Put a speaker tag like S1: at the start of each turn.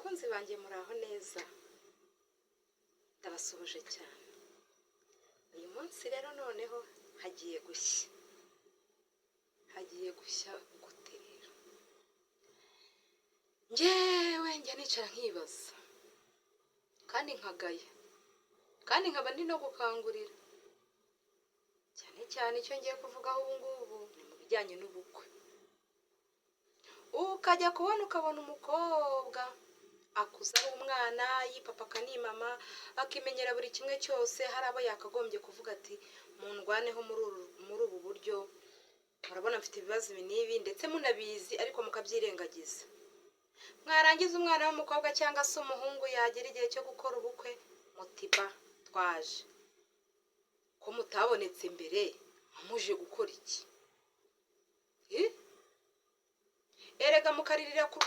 S1: Bakunzi banjye, muraho neza? Ndabasuhuje cyane. Uyu munsi rero noneho hagiye gushya. Hagiye gushya gute rero? Njyewe njya nicara nkibaza kandi nkagaya, kandi nkaba ndi no gukangurira cyane cyane. Icyo ngiye kuvugaho ubu ngubu ni mu bijyanye n'ubukwe. Ukajya kubona ukabona umukobwa akuze ari umwana, yipapa akanimama, akimenyera buri kimwe cyose. Hari abo yakagombye kuvuga ati: "Mundwaneho muri ubu buryo, murabona mfite ibibazo ibi n'ibi," ndetse munabizi ariko mukabyirengagiza. Mwarangiza, umwana w'umukobwa cyangwa se umuhungu yagera igihe cyo gukora ubukwe, mutiba twaje. Ko mutabonetse mbere, muje gukora iki? Eh? Erega mukaririra ku